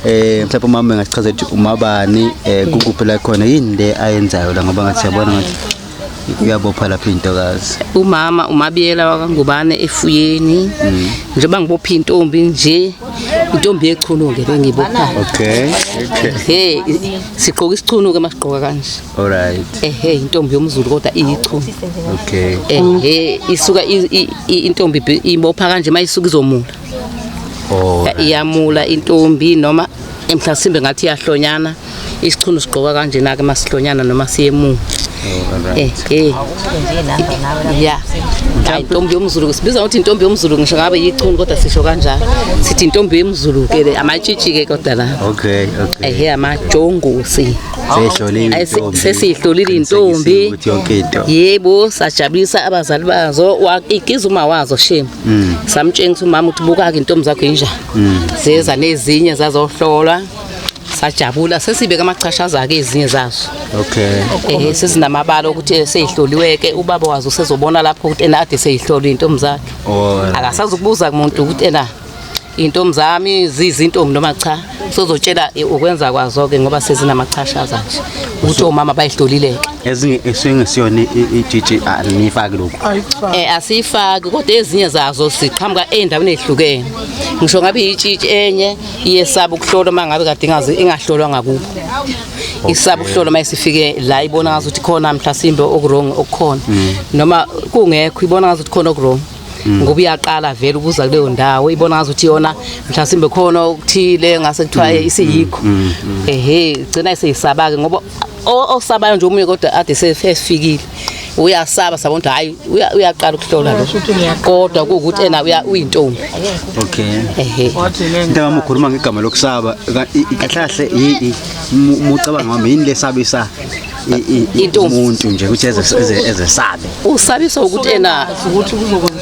Mhlawumbe umama engachaza ukuthi umabani, kukuphi la khona, yini le ayenzayo la, ngoba ngathi siyabona ngathi uyabopha lapha intokazi. Umama uMabiyela wakaNgubane efuyeni. Njengoba ngibopha intombi nje, intombi yechunu-ke le ngiyibophayo. Okay. He, sigqoka isichunu-ke masigqoka kanje. All right. Ehe, intombi yomZulu kodwa iyichunu. Ehe, isuka intombi ibopha kanje, mayisuka izomula. Iyamula intombi noma mhlasimbe ngathi iyahlonyana, isichunu sigqoka kanjena-ke masihlonyana noma siyemula. Oh, all right. Ya, hayi, intombi yomZulu sibiza ngokuthi intombi yomZulu, ngisho ngabe yichunu kodwa sisho kanjalo, sithi intombi yomZulu-ke le, amatshitshi-ke kodwa la. Okay. Ehe, amajongosi. Seyihlolile Ayi, intombi. sesiyihlolile intombi. Ukuthi yonke into. Yebo, sajabulisa abazali bazo, igiza uma wazo shame. Samtshengisa umama ukuthi buka-ke intombi zakho injani. Zeza nezinye zazohlolwa, sajabula, sesibeka amachashaza-ke ezinye zazo. Sezinamabala ukuthi seyihloliwe-ke, ubaba wazo usezobona lapho ukuthi ena ade seyihlolwe iy'ntombi zakhe. Akasazi ukubuza kumuntu ukuthi ena iy'ntombi zami ziyizintombi noma cha, sozotshela ukwenza kwazo-ke ngoba sezinamachashaza nje ukuthi omama bayihlolile-ke. Ezinye esingesiyona itshitshi anifaki lokhu. Asiyifaki, kodwa ezinye zazo ziqhamuka ey'ndaweni ey'hlukene. Ngisho ngabe iyitshitshi enye iyesaba ukuhlolwa uma ngabe kade ingahlolwa ngakubo. Isaba ukuhlolwa uma isifike la, ibona ngazuthi khona mhlasimbe oku-wrong okukhona. Noma kungekho, ibona ngazuthi khona oku-wrong. Ngoba iyaqala vele ukuza kuleyo ndawo, ibona ngazuthi yona mhlasimbe khona okuthile ngase kuthiwa isiyikho. Ehe, igcina iseyisaba-ke ngoba osabayo nje omunye kodwa ade sefikile uyasaba, sabona ukuthi hayi, uyaqala ukuhlola lo, kodwa kuwukuthi ena uyintombi. Ehe. Into uma ukhuluma ngegama lokusaba, kahle kahle mucabanga wami, yini lesabisa Intombi. umuntu nje ukuthi ezesabe? Usabiswa ukuthi ena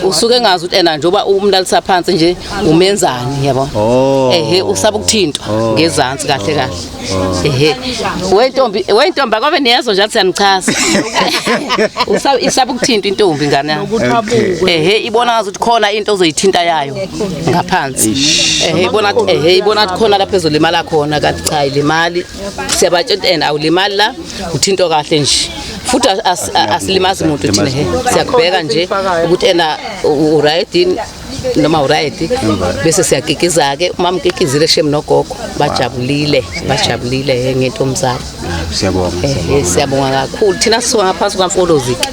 usuke engazi ukuthi ena njengoba umlalisa phansi nje umenzani, yabo. Ehe, usaba ukuthintwa ngezansi kahle kahle. Ehe, wentombi, wentombi, akobe niyezwa nje athi siyanichaza. Usaba, isaba ukuthinta intombi, ngane yami. Ehe, ibona ngazuthi khona into ozoyithinta yayo ngaphansi. Ehe, ibona, ehe, ibona ukuthi khona lapha ezolimala khona, kanti cha, ilimali. Siyabatshela ukuthi ena awulimali la, uthintwa kahle nje, futhi asilimazi muntu thina. He, siyakubheka nje ukuthi ena u-right yini noma u-right, bese siyakikiza-ke. Uma mkikizile shem, nogogo bajabulile, bajabulile ngentombi zabo. Siyabonga. Ehe, siyabonga kakhulu. Thina sisuka ngaphansi kwaMfolozi-ke,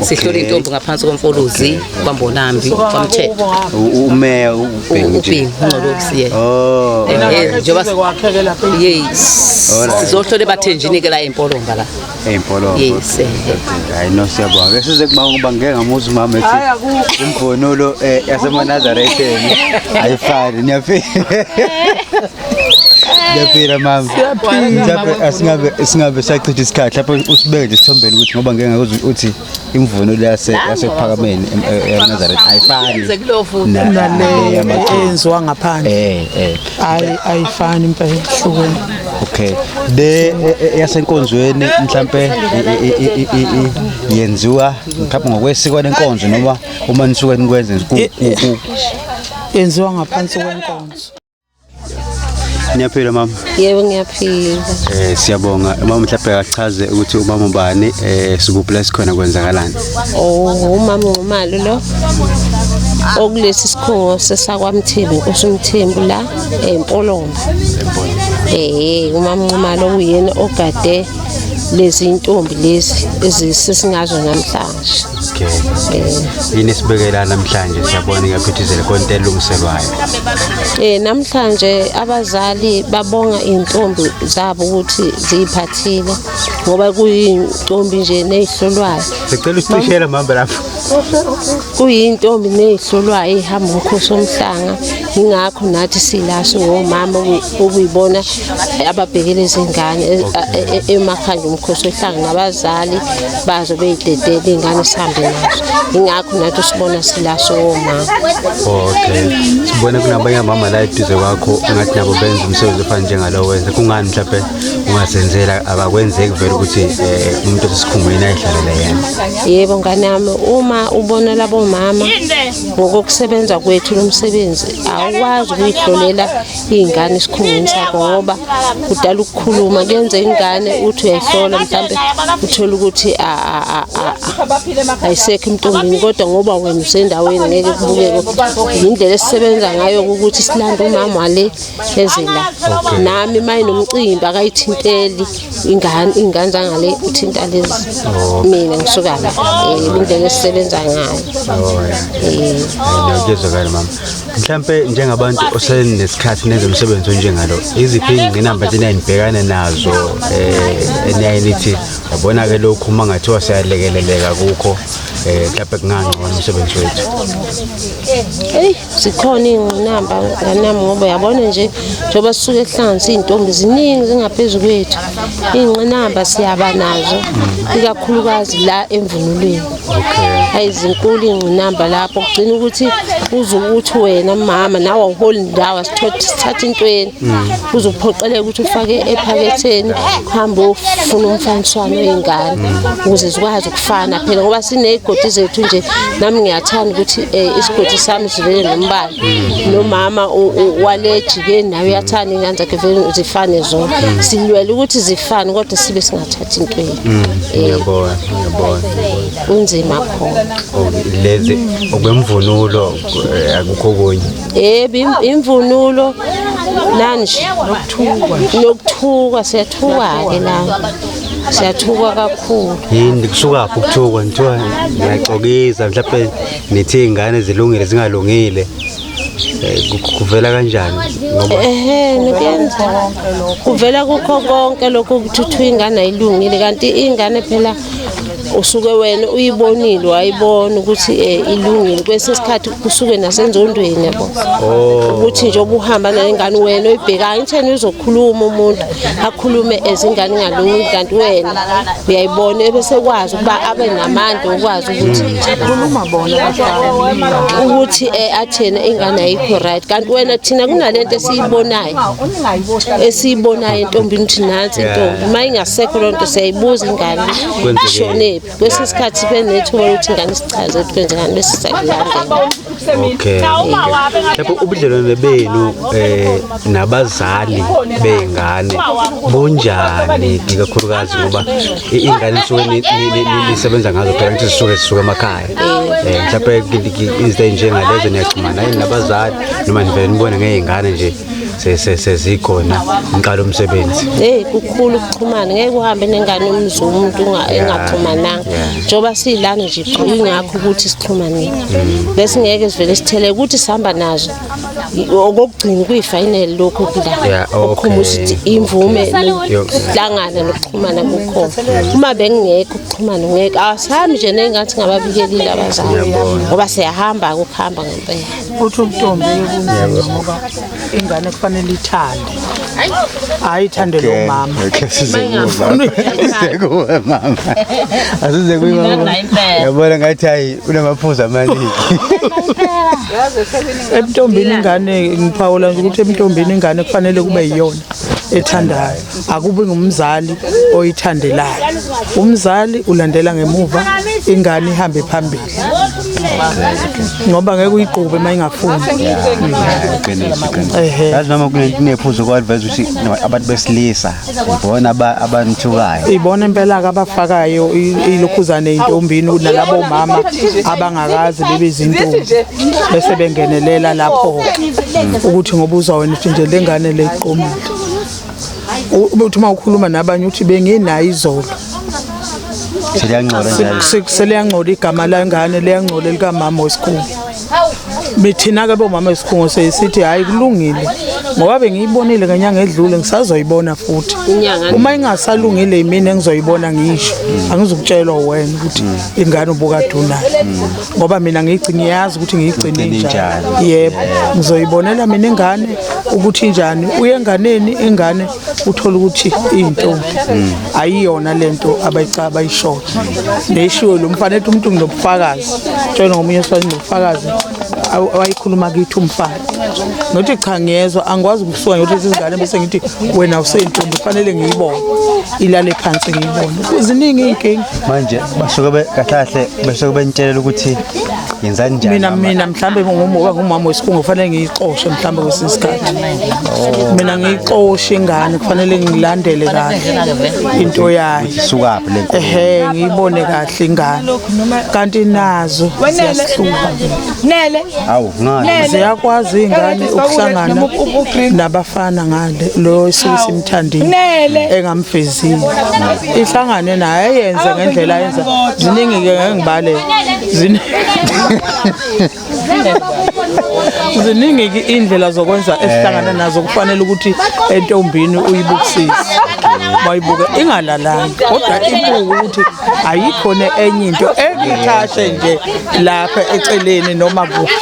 sihlola intombi ngaphansi kwaMfolozi, kwaMbonambi, kwaMthetho. Umeya uBhengu nje? UBhengu Ngcolosi, ye. Oh. Ehe, njengoba yes. Sizohlola ebathenjini-ke la eMpolomba la. Ey'mpolombo. Yes, ehe. Hayi no, siyabonga. Ke size kuba ngoba ngeke ngamuzwa umama ethi imvunulo yasemanazaretheni ayifani. Niyaphila? Niyaphila, mama? Mhlawumbe asingabe sachitha isikhathi lapho, usibeke nje isithombeni ukuthi ngoba ngeke ngakuzwa uthi imvunulo yasekuphakameni eNazaretha ayifani Yenze kulo futhi. nale yamachunu. Eyenziwa ngaphandle. Ayifani impela, ihlukene. Okay, le yasenkonzweni mhlambe yenziwa mhlawumbe ngokwesiko lenkonzo noma uma nisuke nikwenze Yenziwa ngaphansi kwenkonzo. Niyaphila, mama? Yebo, ngiyaphila. Siyabonga. Mama, mhlawumbe achaze ukuthi umama ubani, sikuphi la sikhona, kwenzakalani? Oh, umama Nxumalo lo. Okulesi sikhungo sesakwaMthembu, Inkosi uMthembu la eMpolomba. Umama Nxumalo uyena ogade lezi intombi lezi ezisesingazo namhlanje. Okay. Yini esibekela namhlanje? Siyabona ngiyaphithizela konke elungiselwayo. Namhlanje abazali babonga intombi zabo ukuthi ziyiphathile ngoba kuyintombi nje nezihlolwayo. Sicela usicishele mama lapho. Kuyintombi nezihlolwayo ehamba umkhosi womhlanga, ingakho nathi sila singomama okuyibona ababhekele izingane emakhaya umkhosi wehlanga, nabazali bazo beyidedela iy'ngane sihambe nazo, ingakho nathi usibona sila singomama. Okay. Sibone kunabanye amama la eduze kwakho, ngathi nabo benza umsebenzi ofana njengalo wenza. Kungani mhlawumbe ungasenzela, abakwenzeki vele ukuthi umuntu osesikhungweni ayihlalele yena? Yebo, ngane yami, uma Uma ubona labo mama ngokokusebenza kwethu lo msebenzi, awukwazi ukuyihlolela iy'ngane esikhungweni sakho ngoba kudala ukukhuluma kuyenza ingane uthi uyayihlola mhlampe uthole ukuthi ayisekho emntombini, kodwa ngoba wena usendaweni ngeke kubukeke. Indlela esisebenza ngayo ukuthi silande umama wale eze la. Nami uma enomcimbi akayithinteli ingane, iy'ngane zangale uthinta lezi, mina ngisuka la. Indlela esisebenza ngayo. Kuyezwakala mama. Mhlampe njengabantu osenesikhathi nenze umsebenzi onjengalo, iziphi iy'ngqinamba nje eniyayibhekane nazo eniyaye nithi yabona-ke lokhu uma ngathiwa siyalekeleleka kukho mhlampe kungangcono umsebenzi wethu? Eyi, zikhona iy'ngqinamba nganami ngoba uyabona nje njengoba sisuke sihlanganisa iy'ntombi ziningi zingaphezu kwethu, iy'ngqinamba siyaba nazo ikakhulukazi la emvunulweni. Hayi, zinkulu iy'ngqinamba lapho kugcina ukuthi uze ukuthi wena mama nawe awuholi ndawo, sithathe intweni uze uphoqeleke ukuthi ufake ephaketheni uhambe ufuna umfaniswano wey'ngane ukuze zikwazi ukufana phela, ngoba siney'godi zethu nje. Nami ngiyathanda ukuthi isigodi sami sivele nombala, nomama wale ejikeni naye uyathanda iy'ngane zakhe vele zifane zonke. Silwela ukuthi zifane kodwa sibe singathathi intweni. Ngiyabona, ngiyabona. Kunzima khona. Lezi okwemvunulo akukho kunye? Yebo, imvunulo nanje nokuthukwa, siyathukwa-ke la, siyathukwa kakhulu. Yini kusukaphi ukuthukwa? Nithiwa niyaxokiza mhlawumbe, nithi iy'ngane zilungile zingalungile, kuvela kanjani ngoba? Ehhe, kuyenza kuvela kukho konke lokho ukuthi kuthiwa ingane ayilungile, kanti ingane phela usuke wena uyibonile, wayibona ukuthi ilungile. Kwesinye isikhathi kusuke nasenzondweni yabo, ukuthi njengoba uhamba nalengane wena oyibhekayo ngitheni uzokhuluma umuntu akhulume ezingane ingalungile, kanti wena uyayibona ebese kwazi ukuba abe namandla okwazi ukuthi khuluma bona abafana ukuthi athena ingane ayikho right, kanti wena thina kunalento esiyibonayo entombini ukuthi nansi intombi. Uma ingasekho loo nto siyayibuza ingane Kwenzekeni? ishonephi. Kwesinye isikhathi sibe nethuba lokuthi ingane isichaze ukuthi kwenzekani bese siyakulandela. Okay. Lapho ubudlelwane benu nabazali bey'ngane bunjani, ikakhulukazi ngoba iy'ngane nisuke nisebenza ngazo phela ngithi zisuke zisuke emakhaya, mhlawumbe izinto ey'njengalezo niyaxhumana yini nabazali noma nivele nibone ngey'ngane nje sezikhona niqala umsebenzi? Hey, kukhulu ukuxhumana, ngeke uhambe nengane umzi umuntu engaxhumananga. Njengoba siyilana nje ingakho ukuthi sixhumanile, bese ngeke sivele sithele ukuthi sihamba nazo. Okokugcina kuyi-final lokhu kula okukhumbuza ukuthi imvume nokuhlangana nokuxhumana kukhona. Uma bengingekho ukuxhumana ngeke asihambi nje nengathi ngababikelile abazali, ngoba siyahamba ukuhamba ngempela. Uthi ubuntombi kunzima ngoba ingane kufanele ithande, hayi ithande lo mama. Okay, size kuwe mama. Size kuwe mama. Asize kuwe mama. Yabona ngathi hayi unamaphuzu amaningi. Ebuntombini ingane, ngiphawula nje ukuthi ebuntombini ingane kufanele kube yiyona ethandayo, akubi ngumzali oyithandelayo. Umzali ulandela ngemuva, ingane ihambe phambili, ngoba ngeke uyigqube uma ingafuni. Qiniso, qiniso. Ehhe. Yazi mama kunephuzu kwa-advise ukuthi no, abantu besilisa ibona abanithukayo. Ibona impela-ke abafakayo ilokhuzane ey'ntombini, nalabo mama abangakazi bebe izintombi bese bengenelela lapho-ke ukuthi ngoba uzwa wena uthi nje le ngane le iqomile. Uthi uma ukhuluma nabanye uthi benginayo izolo. Seliyangcola njalo. Seliyangcola igama lengane, liyangcola likamama wesikhungo. Mithina-ke bomama wesikhungo seyisithi hhayi kulungile ngoba bengiyibonile ngenyanga edlule, ngisazoyibona futhi. Inyanga. Uma ingasalungile yimina engizoyibona, ngisho angizukutshelwa wena ukuthi ingane ubukade unayo, ngoba mina ngiyigcine, ngiyazi ukuthi ngiyigcine Igcine injani. injani. Yebo, ngizoyibonela mina ingane ukuthi injani. Uye enganeni, ingane uthola ukuthi iyintombi ayiyona lento abayishoyo, neshiwo lo mfana ethi umuntu nginobufakazi, tshela ngomunye wesifazane nobufakazi. Wayikhuluma kithi umfana, ngothi cha ngiyezwa, angikwazi ukusuka ngiyothi izingane bese ngithi wena useyintombi, kufanele ngiyibone ilale phansi ngiyibone. Ziningi iy'nkinga. Manje basuke kahle kahle basuke benitshelela ukuthi yenzani njani? Mina mhlambe ngoba ngumama wesikhungo kufanele ngiyixoshe mhlambe kwesinye isikhathi. Mina ngiyixoshe ingane, kufanele ngilandele kahle into yayo. Isukaphi le nto? Ehe, ngiyibone kahle ingane. Kanti nazo ziyasihlupha. Nele. Awu, ngani? Ziyakwazi ingane ukuhlangana nabafana ngale lo esuke simthandile engamfezile. Ihlangane naye ayenze ngendlela ayenza. Ziningi ke, ngeke ngibale. Ziningi ke indlela zokwenza esihlangana nazo, kufanele ukuthi entombini uyibukisise. Bayibuke ingalalanga, kodwa ibuke ukuthi ayikho ne enye into ekithashe nje lapha eceleni noma kuphi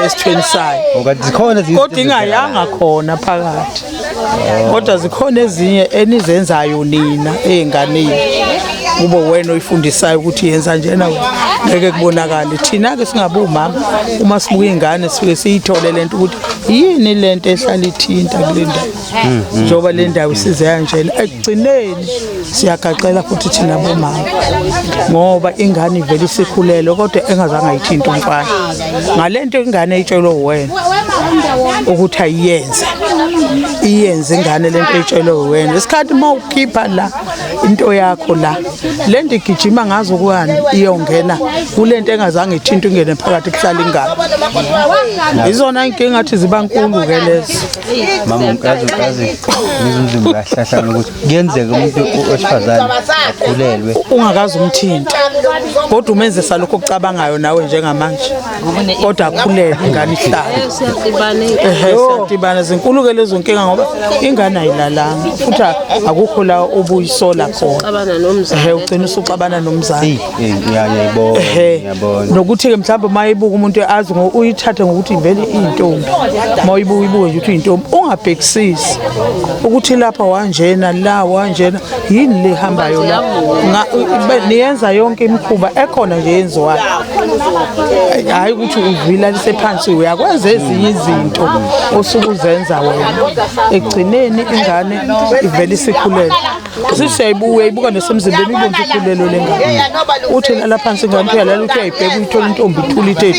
esithweni sayo. Kanti zikhona ezinye Kodwa ingayanga khona phakathi. Kodwa zikhona ezinye enizenzayo nina ey'nganeni, kube wena oyifundisayo ukuthi yenza njena, ngeke kubonakale. Thina-ke singabomama, uma sibuka ingane sifike siyithole lento ukuthi yini lento ehlala ithinta kule ndawo, njengoba le ndawo isize kanjena. Ekugcineni siyagaxela futhi thina bomama, ngoba ingane ivele isikhulelwe kodwa engazange ayithinta umfana ngale nto. Ingane etshelwe wena ukuthi ayiyenze, iyenze ingane lento etshelwe wena. Isikhathi uma ukhipha la into yakho la, lento igijima ngazo kwani, iyongena kulento engazange ithinte, ingene phakathi kuhlala ingane. Izona inkinga ngathi ziba nkulu ke lezo. Mama, yazi ngizwe umzimba uyahlahla ukuthi kuyenzeka umuntu wesifazane akhulelwe ungakaze umthinta, kodwa umenzisa lokho okucabangayo nawe njengamanje, kodwa akhulelwe ingane ihlale. Siyadibana. Ehe, siyadibana. Zinkulu ke lezo nkinga, ngoba ingane ayilalanga futhi akukho la obuyisola khona. Xabana nomzali. Ehe, ugcina usuxabana nomzali. Eyi, ngiyayibona. Ehe. Ngiyabona. Nokuthi-ke mhlawumbe uma ibuka umuntu azi uyithathe ngokuthi vele iyintombi, uma uyibuka uyibuke nje ukuthi uyintombi, ungabhekisisi ukuthi lapha wanjena, la wanjena, yini le ihambayo la. Niyenza yonke imikhuba ekhona nje yenziwayo, hhayi ukuthi uvilalise phansi, uyakwenza ezinye izinto osuke uzenza wena. Ekugcineni ingane ivele isikhulelwe. Sithi siyayibuka, uyayibuka nesemzimbeni, uyibone ukuthi ikhulelwe le ngane. Uthi lala phansi ingane, uthi uyalala, uthi uyayibheka, uyithola intombi ithule ithe du.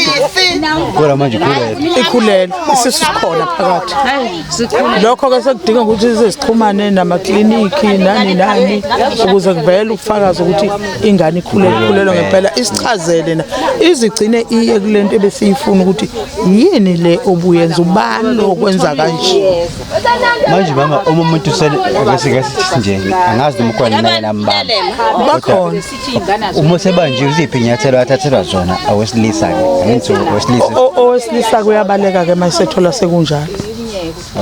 Kodwa manje ikhulelwe. Ikhulelwe, isisu sikhona phakathi. Hayi, sikhule. Lokho-ke sekudinga ukuthi size sixhumane namaklinikhi nani nani ukuze kuvele ubufakazi ukuthi ingane ikhulelwe, ikhulelwe ngempela, isichazele na izigcine iye kule nto ebesiyifuna ukuthi yini le obuyenza, ubani lo okwenza kanje. Manje mama, uma umuntu sele ake sithi nje, angazi noma ukhona naye nambamba. Bakhona. Uma sebanjiwe, iziphi inyathelo athathelwa zona awesilisa-ke? Angithi owesilisa. Owesilisa kuyabaleka-ke uma esethola sekunjalo,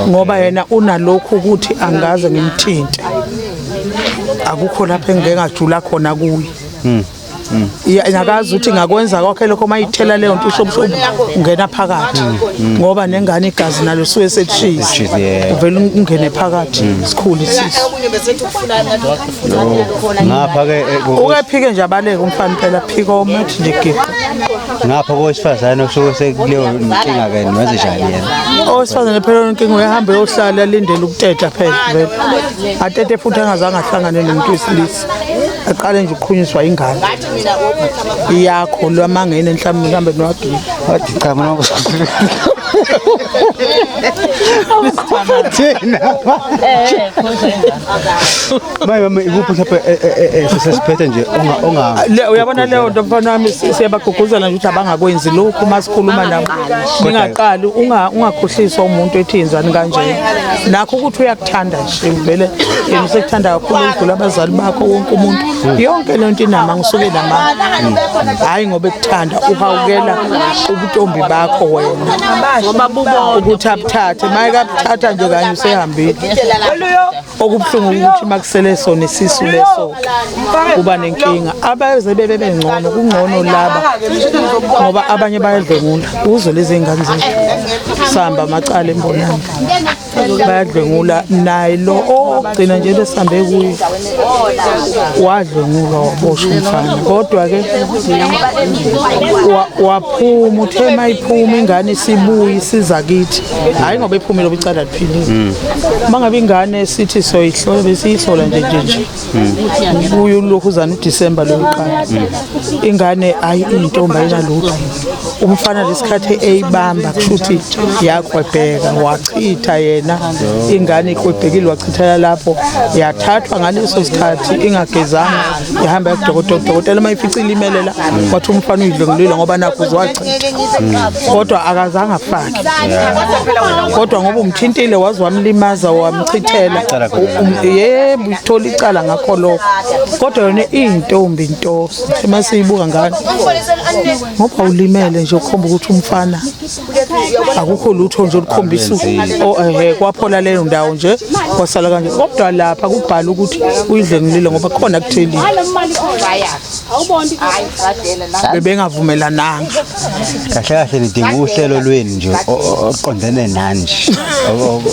ngoba yena unalokhu ukuthi angaze ngimthinte, akukho lapho engike ngajula khona kuye. Ya, nakazi ukuthi ngakwenza konke lokho, uma ithela leyo nto ushobushobu ungena phakathi, ngoba nengane igazi nalo suke selishisa. Selishisa, yeah. Uvele ungene phakathi, sikhulu isisu. Ngapha-ke Uke phike nje abaleke umfana phela, phika omathi nje giqa. Ngapha kowesifazane osuke sekuleyo nkinga-ke, wenze njani yena? Owesifazane phela inkinga, uyahamba uyohlala alindele ukuteta phela, vele atete futhi angazange ahlangane nomuntu wesilisa, aqale nje ukuqhunyiswa ingane iyakho lwamangene mhlawumbe nowagila. Wathi cha mina, thina maye mama, ikuphi mhlawumbe sesiphethe nje onga Uyabona leyo nto mfana wami, siyabagqugquzela nje ukuthi abangakwenzi lokhu uma sikhuluma nabo. Ningaqali, ungakhohliswa umuntu ethi yenzani kanje, nakho ukuthi uyakuthanda nje vele yena, usekuthanda kakhulu ukudlula abazali bakho, wonke umuntu. Yonke le nto inama, ngisuke namanga, hhayi ngoba ekuthanda, uhawukela ubuntombi bakho wena. Ngoba bubona. Ukuthi abuthathe, maye kabuthatha nje kanye usehambile. Okubuhlungu ukuthi makusele sona isisu leso kuba nenkinga, abaze bebe bengcono, kungcono laba, ngoba abanye bayadlwengula kuzo lezi ngane zethu, sihamba amacala embonani. Bayadlwengula naye lo ogcina nje lesihambe kuye wadlwengulwa waboshwa umfana, kodwa-ke waphuma. Uthe uma iphuma ingane isibuye isiza kithi, hhayi ngoba iphumile ngoba icala liphilile. Uma ngabe ingane sithi soyihlola, besiyihlola nje nje nje kuyo ulokhuzana uDisemba lokuqala, ingane ayi intombi ayinalutho. Umfana lesikhathi eyibamba kusho ukuthi yakwebheka wachitha yena ingane, ikwebhekile wachithela lapho, yathathwa ngaleso sikhathi ingagezanga, yahamba yakudokotela. Udokotela uma ifica ilimelela wathi umfana uyidlwengulile ngoba nakho uzwachitha, kodwa akazange afake, kodwa ngoba umthintile waze wamlimaza wamchithela, yebo uthola icala ngakho lokho. Kodwa yona iyintombi nto, uma siyibuka ngane ngoba ulimele nje ukhomba ukuthi umfana akukho lutho nje olukhombisa kwaphola leyo ndawo nje kwasala kanje. Kodwa lapha kubhala ukuthi uyidlengulile ngoba khona kuthelile, bebengavumelananga. Kahle kahle nidinga uhlelo lwenu nje oqondene nani nje,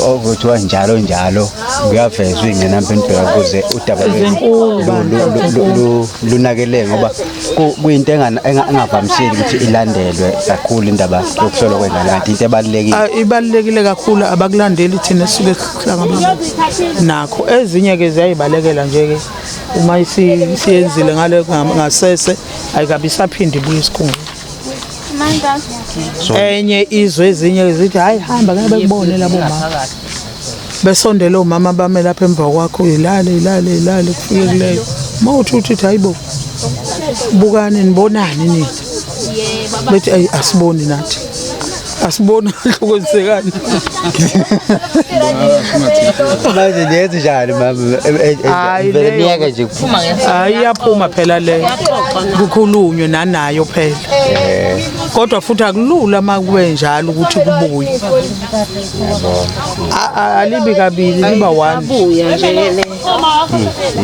okuthiwa njalo njalo kuyavezwa iy'ngqinamba enibheka kuze udaba lunakeleke, ngoba kuyinto engavamisile ukuthi ilandelwe kakhulu indaba yokuhlolwa kwengane, kanti into ebalulekile. Ibalulekile kakhulu, abakulandeli. Thina sisuke sihlangabezana nakho. Ezinye-ke ziyayibalekela nje-ke, uma isiyenzile ngale ngasese ayikabi isaphinde ibuye esikhungweni. Enye izwe ezinye zithi hayi hamba ngeke bekubone labo mama, besondele omama bame lapha emva kwakho, ilale ilale ilale kufike kuleyo uma uthi uthi hayibo bukani nibonani nina, bethi ayi asiboni nathi, asiboni kahle kwenzekani. Manje niyenze njani mama? Hayi, Vele leyo- niyeke nje. Hayi iyaphuma phela leyo, kukhulunywe nanayo phela, kodwa futhi akulula uma kube njalo ukuthi kubuye. Alibi kabili, liba one. Buya nje le.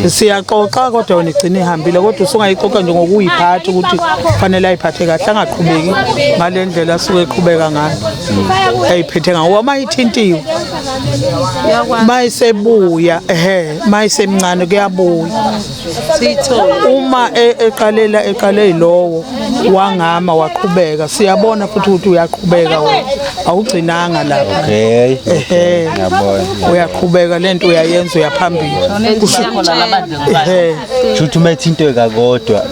Siyaxoxa kodwa yona igcina ihambile, kodwa usungayixoxa nje ngokuyiphatha ukuthi kufanele ayiphathe kahle, angaqhubeki ngale ndlela asuke eqhubeka ngayo eyiphethe ngayo, ngoba uma ithintiwe uma isebuya ehe uma isemncane kuyabuya. Uma eqalela eqale yilowo wangama waqhubeka, siyabona futhi ukuthi uyaqhubeka wena, awugcinanga lapha. Okay. Ehe. Ngiyabona. Uyaqhubeka lento uyayenza, uyaphambili. Khona labadlwengulayo. Ehe. Shuthi uma ethinto kakodwa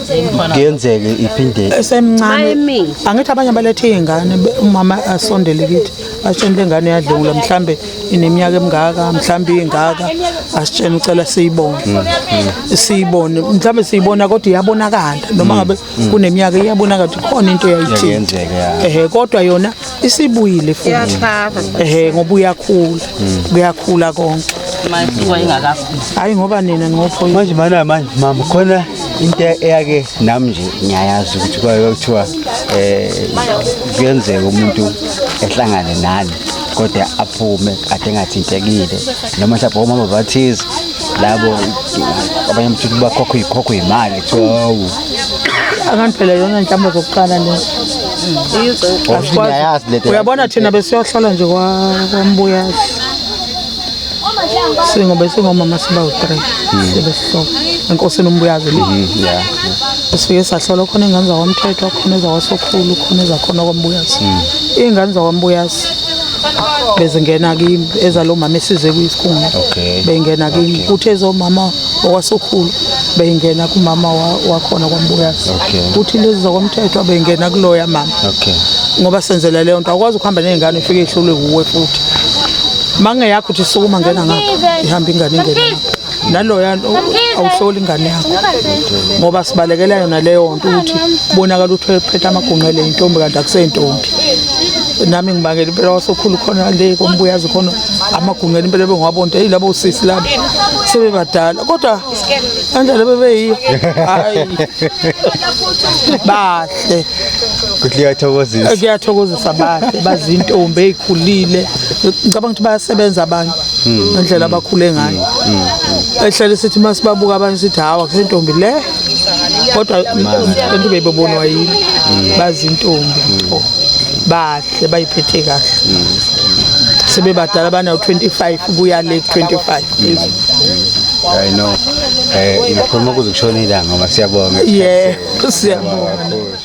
kuyenzeke iphinde. Esemncane. Mayemile. Angithi abanye balethe iy'ngane, umama asondele kithi asitshene le ngane yadlwengula, mhlambe ineminyaka emingaka, mhlambe ingaka, asitshene ucela siyibone, siyibone mhlambe siyibona, kodwa iyabonakala noma ngabe kuneminyaka, iyabonakala ukuthi khona into eyayithinta. Iyenzeka, ya. Ehe, kodwa yona isibuyile futhi. Iyakhava. Ehe, ngoba uyakhula, kuyakhula konke. Mayisuka ingakakhuli. Hayi ngoba nina ngopho. Manje mana manje mama, khona into eyake nami nje ngiyayazi ukuthi kwake kuthiwa kuyenzeka umuntu ehlangane nani kodwa aphume kade engathintekile, noma mhlawumbe omama bathize labo abanye mthuthi bakhokha ikhokho imali, kuthiwa hawu. Akanti phela yona inhlamba zokuqala lezo. Ngiyayazi lento. Uyabona thina besiyohlola nje kwaMbuyazi, singobe singomama siba u-3 sibe sihlobo enkosini uMbuyazi le. Sifike sahlola khona iy'ngane zakwaMthethwa, khona ezakwaSokhulu, khona ezakhona kwaMbuyazi. Iy'ngane zakwaMbuyazi bezingena kimi, ezalo mama esize kuyisikhungo. Beyingena kimi. Kuthi ezomama wakwaSokhulu beyingena kumama wakhona kwaMbuyazi. Kuthi lezi zakwaMthethwa beyingena kuloya mama. Ngoba senzela leyo nto, awukwazi ukuhamba ney'ngane ifike ihlulwe wuwe futhi. Mangeyakho uthi sukuma ngena ngapha, ihamba ingane ingene ngapha. Naloya awuhloli ingane yakho ngoba sibalekela yona leyo nto ukuthi bonakala ukuthi uphethe amagungqele intombi kanti akuseyintombi. Nami ngibangela impela wasokhulu khona le koMbuyazi khona amagungqele impela bengiwabona hey labo sisi labo sebebadala, kodwa kanjalo bebeyiyo, hayi bahle. Kuyathokozisa. Kuyathokozisa, bahle, bazintombi ey'khulile, ngicabanga ukuthi bayasebenza abanye ngendlela abakhule ngayo. Ehlele sithi uma sibabuka abanye sithi hawa kusentombi le, kodwa lento bebebonwa yini, bazintombi bahle, bayiphethe kahle. Sebebadala bana 25 kuya le 25 phezulu. I know. Ngikhuluma kuze kushone ilanga ngoba siyabonga. Yebo, siyabonga. Kakhulu.